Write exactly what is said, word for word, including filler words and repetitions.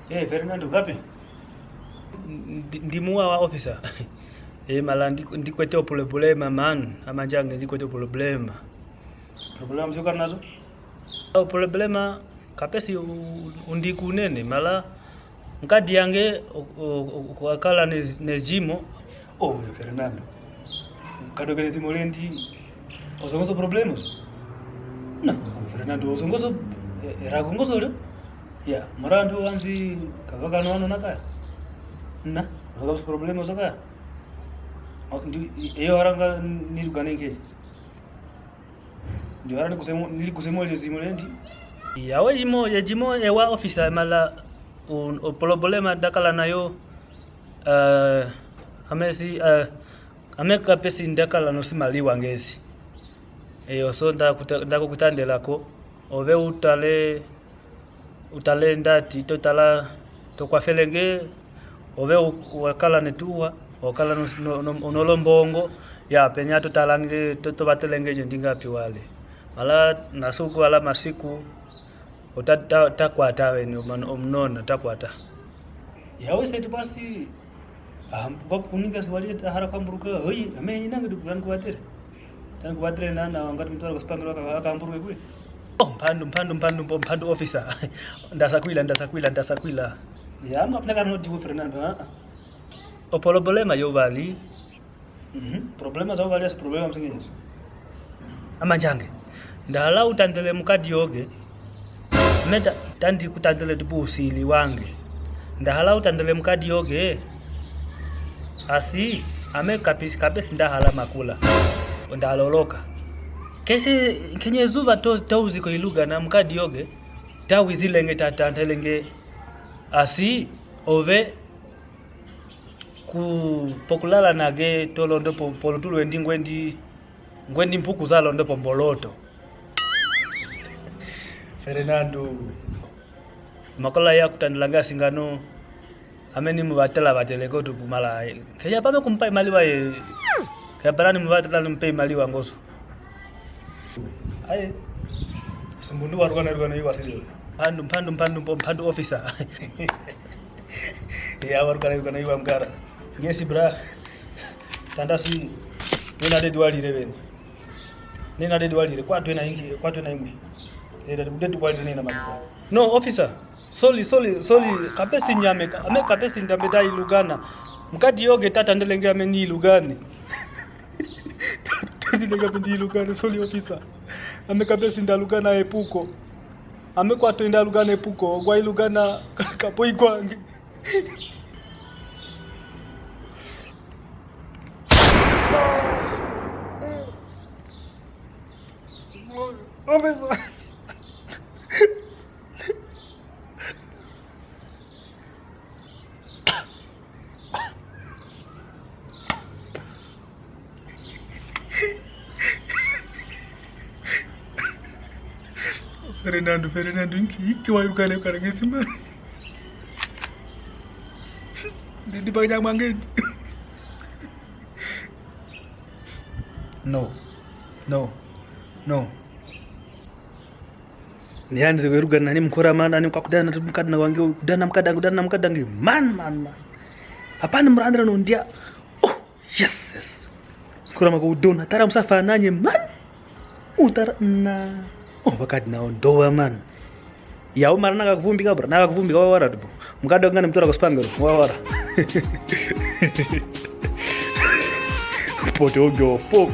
Eh, Fernando, kape? Ndi, ndi muwa wa officer. Eh, mala ndi, ndikwete o problema, man. Amanjange ndikwete o problema. Problema msyo kala nazo? O problema, kapesi u-, u-, undiku unene, mala nkadi yange o-, o-, o-, okala ne, ne jimo. Oh, Fernando. Nkadi oge ne jimo lendi, ozongoso problemas? Na, Fernando, ozongoso, eh, era gongoso lyo? Ya, murandu anzi kavakano wano nakaya. Na, ozongoso problemas okaya. Oh, ndi, i-, eyo haranga nilugane nge. Ndi hara nikusemo-, nilikusemwele jimo lendi. Yawe jimo, ye jimo ewa officer mala u-, o problema ndakala nayo, eh, amesi, eh, ame kapesi ndakala no simaliwa ngezi. Eyo so ndakuta-, ndakukutandela ko. Ove utale, utale ndati, totala, tokwafele nge, ove u-, wakala ne tuwa, wakala no, no, no, nolombongo, ya, penya totala nge, to-, tobatelenge nyo ndingapi wale. Mala nasuku ala masiku, ota-, ta-, takwata weni, oman-, omunona, takwata. Yawe seti basi, ah, bak-, kuninga siwali hara kwamburuka, hoi, ame inanga du kulan kuwatere. Tan kuwatere na, na, ngati mutwara kwa spangiro aka, aka amburuke kwe. Oh, mpandu, mpandu, mpandu, mpo-, mpandu officer. Ndasakwila, ndasakwila, ndasakwila. Ya, mapna kano digo Fernando, ha? O problema yo vali. Mhm. Problema za vali, as problema msingi yesu. Amanjange. Ndahala utandele mukadi yoge. Meta tandi kutandele tubu usili wange. Ndahala utandele mukadi yoge. Asi, ame kapesi, kapesi ndahala makula. Ndaloloka. Kesi, kenye zuva to, to uziko ilugana mukadi yoge. Tawizilenge, tatandelenge. Asi, ove, ku, pokulala nage, tolondo po, polutulu endi ngwendi, ngwendi mpuku zalondo po mboloto. Fernando. Makola ya kutandilanga singano. Ame ni muvatela vatele ko tupu mala. Kenya pame kumpa imaliwa ye. Kenya pana ni muvatela ni mpe imaliwa ngoso. Aye. Sumbundu warukana rukana iwa sili. Mpandu, mpandu, mpandu, mpo-, mpandu officer. Ya warukana rukana iwa mkara. Ngesi bra. Tanda si. Nina dedi walire beni. Nina dedi walire. Kwa twena ingi, kwa twena imwi. Dedi dedi walire nina mali. No, officer. Sorry, sorry, sorry. Kapesi nyame, ka-, ame kapesi ndambe ta ilugana. Mukadi yoge tatandelenge ame ni ilugani. Kapesi ndambe ta ilugana, sorry officer. Ame kapesi ndalugana epuko. Ame kwa twenda lugana epuko, kwa ilugana kapo ikwangi. Officer. Fernando, Fernando, inki, inki wa yukale kala ngesima. Ndi, ndi pa nyamangeni. No. No. No. Nihanzi werugana ni mkora mana ni mkakudana mkadana wange, kudana mkadange, kudana mkadange. Man, man, man. Apani murandira no ndia. Oh, yes, yes. Mkora mako udona. Tara musafa nanye, man. Utara na. Oh, wakati na ondowa, man. Ya umara naka kuvumbika, bro. Naka kuvumbika wawara tupu. Mkadangana mtura kuspangero. Wawara. Pote ogyo, pok.